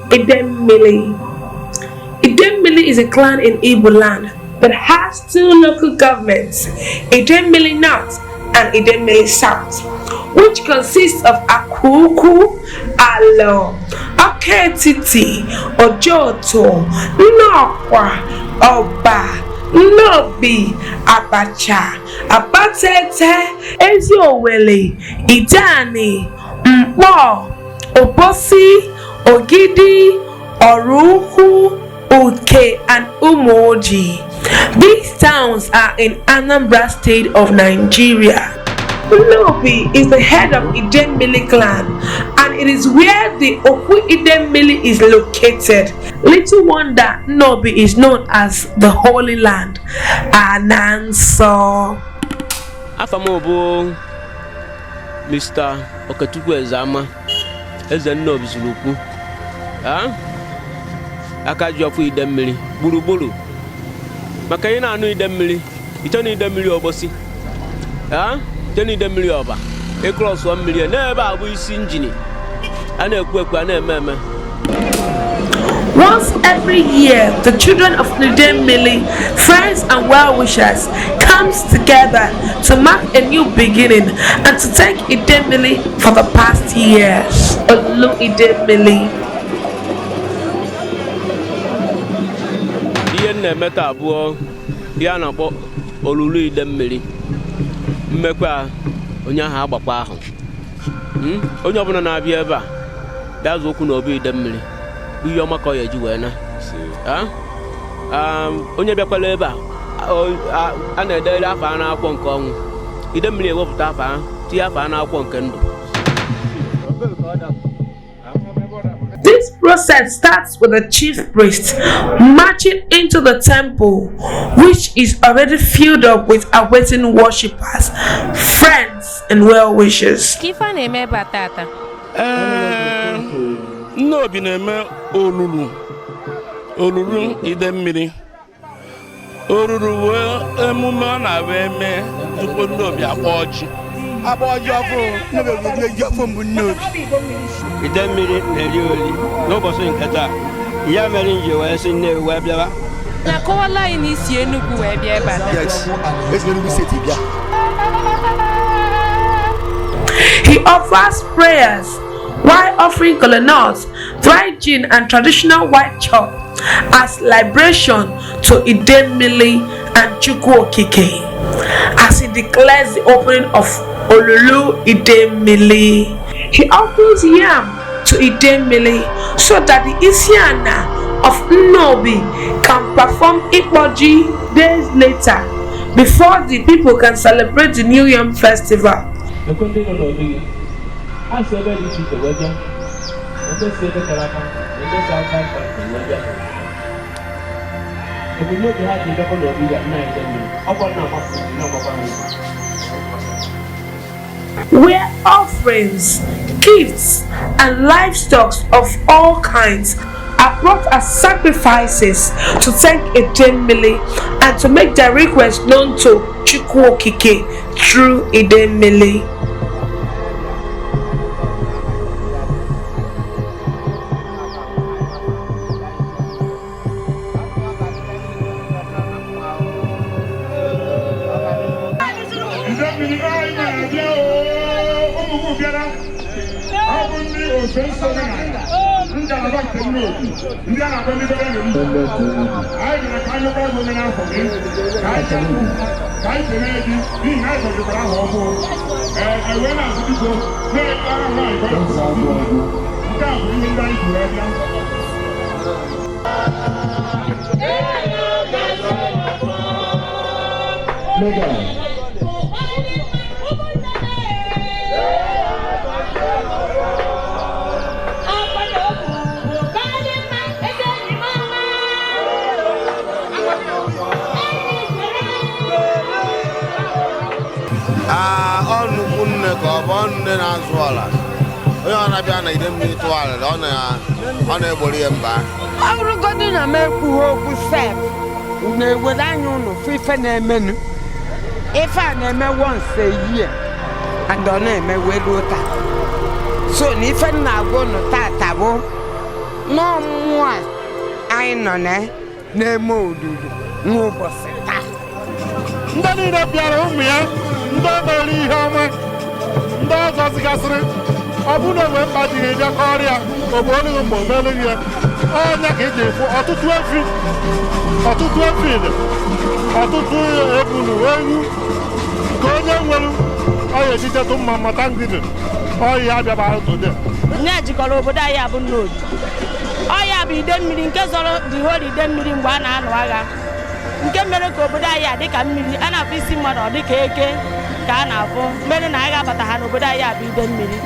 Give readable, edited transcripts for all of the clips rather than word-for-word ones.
Idemili. Idemili is a clan in Igbo land that has two local governments, Idemili North and Idemili South, which consists of Akuku, Alo, Oketiti, Ojoto, Nnokwa, Oba, Nnobi, Abacha, Abatete, Eziowelle, Ideani, Nkpor, Obosi, Ogidi, Oraukwu, Uke and Umuoji. These towns are in Anambra State of Nigeria. Nnobi is the head of Idemili clan, and it is where the Okwu Idemili is located. Little wonder Nnobi is known as the Holy Land. Ananso. Afa m bụ Mr. Okechukwu Ezeama, Eze Nnobi zuru ukwu, aka ji ọfụ Idemmili gburugburu, maka ị na-anụ Idemmili, iche na Idemmili Obosi, iche na Idemmili Ọba, ịcrossụọ mmiri n'ebe a bụ isi engine a na-ekwu ekwu a na-eme eme. Once every year, the children of Idemili, friends and well-wishers, comes together to mark a new beginning and to thank Idemili for the past years. Olu Idemili. Ihe m na-eme taa abụọ ihe a na-akpọ olulu Idemmili. Mmekwa onye ahụ agbakwa ahụ, onye ọbụla na-abịa ebe a bịa zụ okwu n'obi Idemmili bụ ihe ọma ka ọ ya eji wee na. Onye bịakwala ebe a, a na-edere afa a n'akwụkwọ nke ọnwụ, Idemmili ewepụta afa ahụ, tinye afa a n'akwụkwọ nke ndụ. This process starts with the chief priest marching into the temple, which is already filled up with awaiting worshippers, friends, and well-wishers. Ka ife a na-eme ebe a tata? Ee, Nnobi na-eme olulu, olulu Idemmili. Olulu wee emume ọ na-abụ eme tupu Nnobi akpọ ọjị. Agba ọjị ọfụ, Nnobi bụ ji ọfụ mbụ Nnobi. Idemmili na-eri ori n'ụbọchị nke taa, ya mere m ji wee sị Nnewi wee bịawa. Na-akọwala anyị na isi Enugu wee bịa ebe a taa. Yes, esi Enugu Steeti bịa. He offers prayers while offering kola nuts, dry gin, and traditional white chalk as libation to Idemili and Chukwu Okike as he declares the opening of Olulu Idemili. He offers yam to Idemili so that the Isiana of Nnobi can perform Ikpoji days later before the people can celebrate the New Yam Festival. Ekwe ndị nọ n'obi gị, ha si ebe dị iche iche wee bịa, ndị si ebe kara aka na ndị si outside country wee bịa. Ebumnobi ha ji bịakwa n'obi gị, nna Idemmili, ọkwa nna agbapụ na-agbakwa ha ụzọ. Where offerings, gifts, and livestock of all kinds are brought as sacrifices to thank Idemili and to make their request known to Chukwu Okike through Idemili. Idemmili anyị na-abịa oo, ụmụ m bịara. Ọ bụ ndị ofe nsọ omenala ngalaba nke Nnobi, ndị a na-akpọ ndị bere n'elu. Anyị bịara ka anyị gbaa gị n'afọ gị, ka anyị ka anyị kelee gị n'ihi na anyị gọzikwara aha ọhụụ. Ee, anyị wee na-asị, biko, na-ekpe aha nwaanyị ka ọ nke a bụ ihe ndị anyị ji wee bịa. Aa, ọ nnukwu nne ka ọ bụ, ọ nne na-azụ ọla. Onye ọ na-abịa na Idemmili tụgharịrị, ọ na-egboro ya mba. Ọ bụrụgodị na m ekwughị okwu sef, unu ewere anya unu fụ ife na-emenụ. Ife a na-eme once a year and ọ na-eme wee ruo taa. So na ife m na-agwa unu tata bụ Nọọ mmụọ a anyị nọ na na-eme olulu n'ụbọchị taa. Ndị niile bịara, ụmụ ya, ndị mere ihe ọma, ndị ọzọ zigasịrị, ọ bụrụ na onwe mkpa jiri bịa kọrọ ya, ogbo olughị mgbe omelụghị ya ọnya ka iji fụ ọtụtụ efi, ọtụtụ efi dị, ọtụtụ ebulu ewu nke onye nwere ọya ejijetụ mma mata ngidi ọya abịaba today. Nye jikọrọ obodo anyị abụ Nnobi. Ọ ya bụ ide mmiri nke zọrọ the whole ide mmiri mgbe a na-anụ agha, nke mere ka obodo anyị a dịka mmiri a na-afụ isi mmadụ, ọ dịka eke ka a na-afụ mere na agha bata ha n'obodo anyị abụ ide mmiri.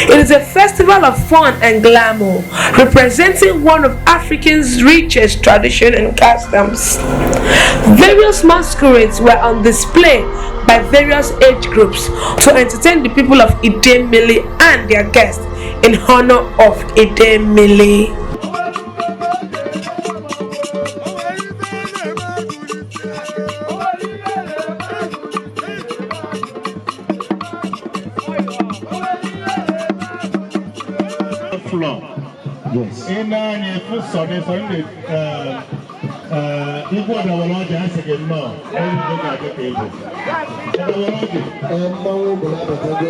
It is a festival of fun and glamour, representing one of Africa's richest tradition and customs. Various masquerades were on display by various age groups to entertain the people of Idemili and their guests in honor of Idemili. Floor. Yes. Ị na-anya efu sọni sọni igwe ọdawara ọjị asị gị nnọọ onye udo ga-adị ka ego. Ọdawara ọjị. Mmanwụ obodo abatago.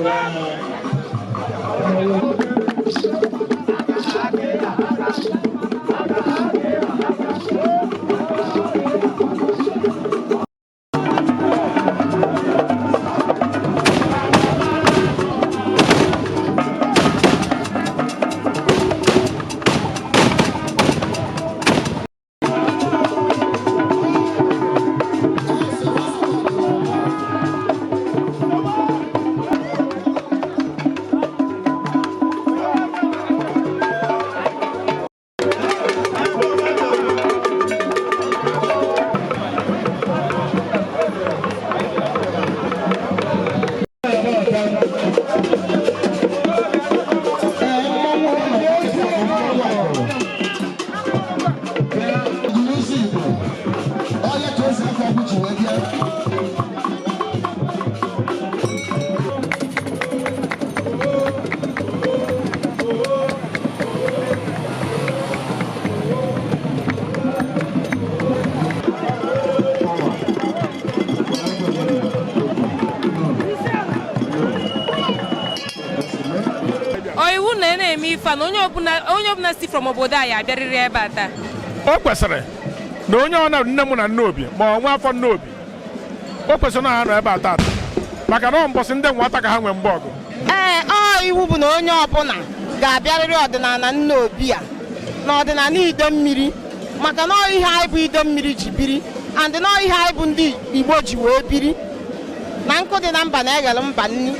Ọya ka esi afọ ji wee bịa. Ọ iwu na ị na-eme ife a na onye ọbụla si from obodo anyị abịarịrị ebe a taa. O kwesịrị na onye ọ na nne m na nne obi ma ọ nwa afọ nne obi, o kwesịrị na ha nọ ebe a taata, maka na ọ mbọsị ndị nwata ka ha nwee mgbe ọgụ. Ee, ọ iwu bụ na onye ọbụla ga-abịarịrị ọdịnala nna obi a na ọdịnala ide mmiri, maka na ọ ihe anyị bụ ide mmiri ji biri, and na ọ ihe anyị bụ ndị Igbo ji wee biri, na nkụ dị na mba na-eghele mba nni.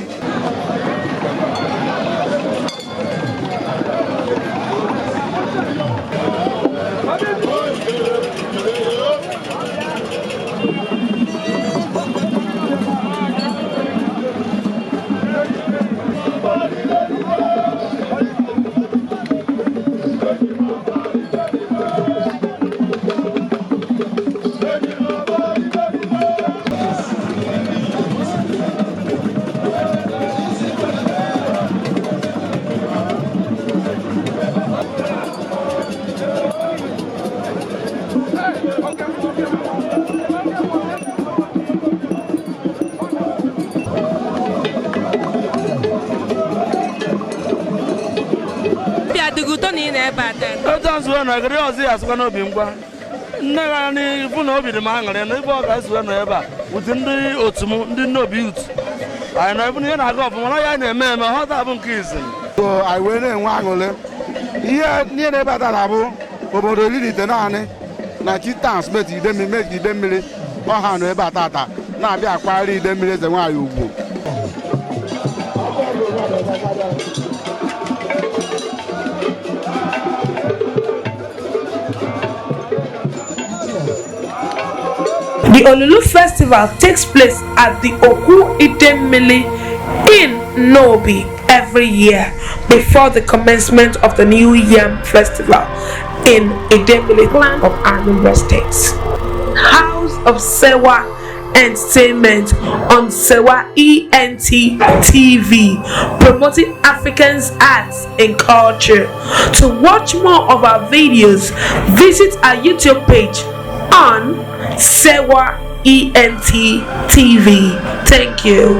Obi adịghị ụtọ na ị nọ ebe a taa. Otu a nsuwe nọ egere ọzọ ya asịkwa n'obi ngwa nne ga n'ifu na obi dị m aṅụrị na ibe ọ ga-esiwe nọ ebe a wute ndị otu m, ndị nne obi utu anyị nọ ebe ihe na-aga ọfụma na ya anyị na-eme eme ghọta bụ nke izi. So anyị wee na-enwe aṅụrị. Ihe ihe na-ebe ata na-abụ obodo 19 na chi towns meti ide mmiri, meti ide mmiri ọha nọ ebe a tata na-abịa akwagharị ide mmiri eze nwaanyị ugwu. The Olulu Festival takes place at the Oku Idemili in Nnobi every year before the commencement of the New Yam Festival in Idemili clan of Anambra State. House of Sewa Entertainment on Sewa ENT TV, promoting Africans' arts and culture. To watch more of our videos, visit our YouTube page on Sewa ENT TV. Thank you.